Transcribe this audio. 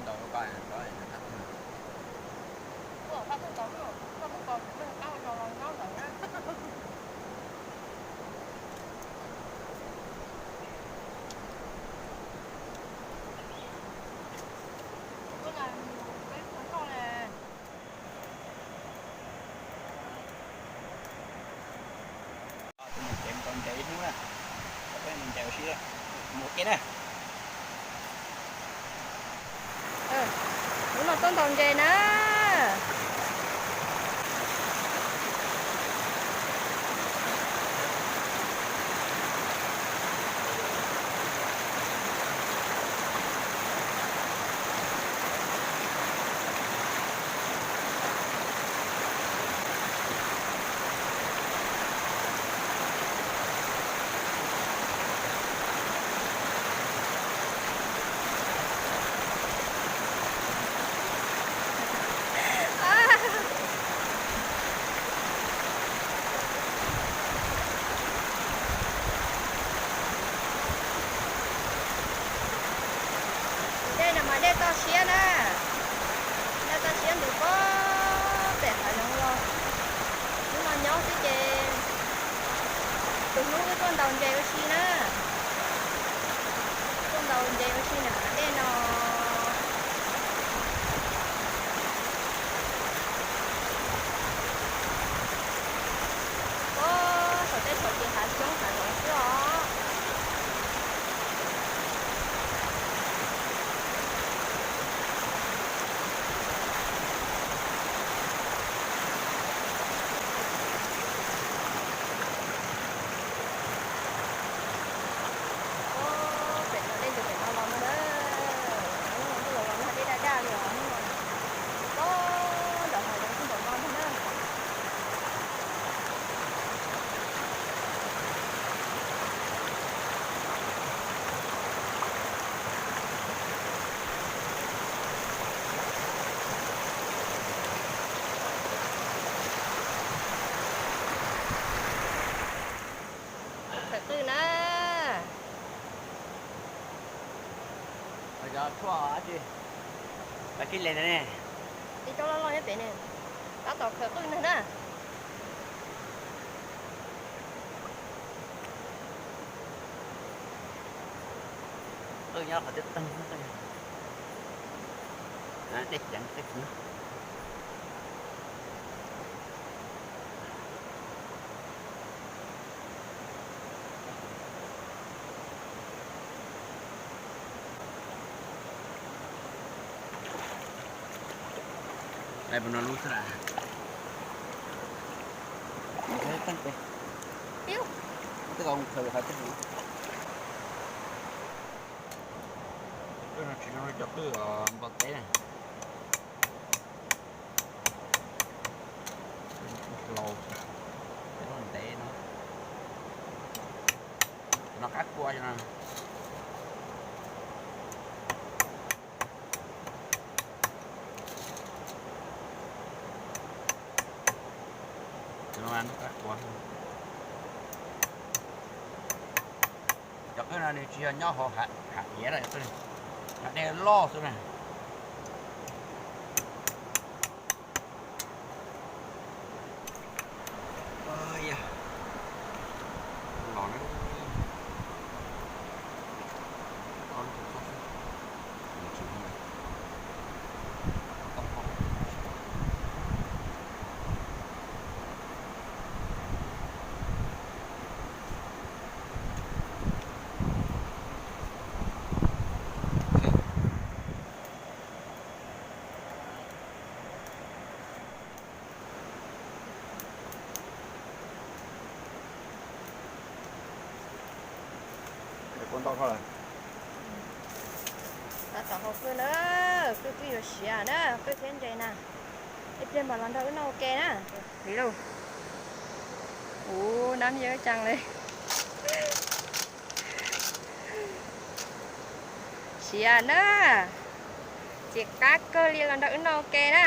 Tus mus tsev mus tau ntses ib hnub na, peb mus ntses ua si, mus ua ke na. Hnub no tuaj ntaus ntses na. Tus dej no mas dej toj siab na, dej toj siab ntws pem hav zoov los. Hnub no nyob xwb ces tus hnub wb tuaj ntaus ntses ua si na, tuaj ntaus ntses ua si nram hav dej no. Saum tej thaum ces hav xyoob hav zoov xwb os. Pem no dej ntws pem no los ntag, hnub no twb los los nag dej daj daj li os, hnub no nrov hav zoov xwb npaum no ntag na. Khawv qwj na. Tshuaj dab tsi? Pab kib le ntawd ne. Ib tsob loj loj nyob pem ne. Tab tom khawv qwj nag na. Qwj nyob qhov twb teeg xwb, dej ceev tej txiv. Dai puas no lub xwb las? Mus qhov teej pem. Twb mus khaws qhov teej. Qwj no tsis zoo li cov qwj npua teb na. Hlau, cov ntev no. Cov no qab kua no. Cov no qab kua. Cov qwj no nws tsis yog nyob hauv hav iav na, hav dej loj xwb na. Los na. Tab tom hau qwj na, qwj twb yuav siav na, qwj thiab ntses na. Ib pliag mam los nrog wb noj ua ke na. Ua, nab yawg caag le. Siav na, siav qab kawg li, los nrog wb noj ua ke na.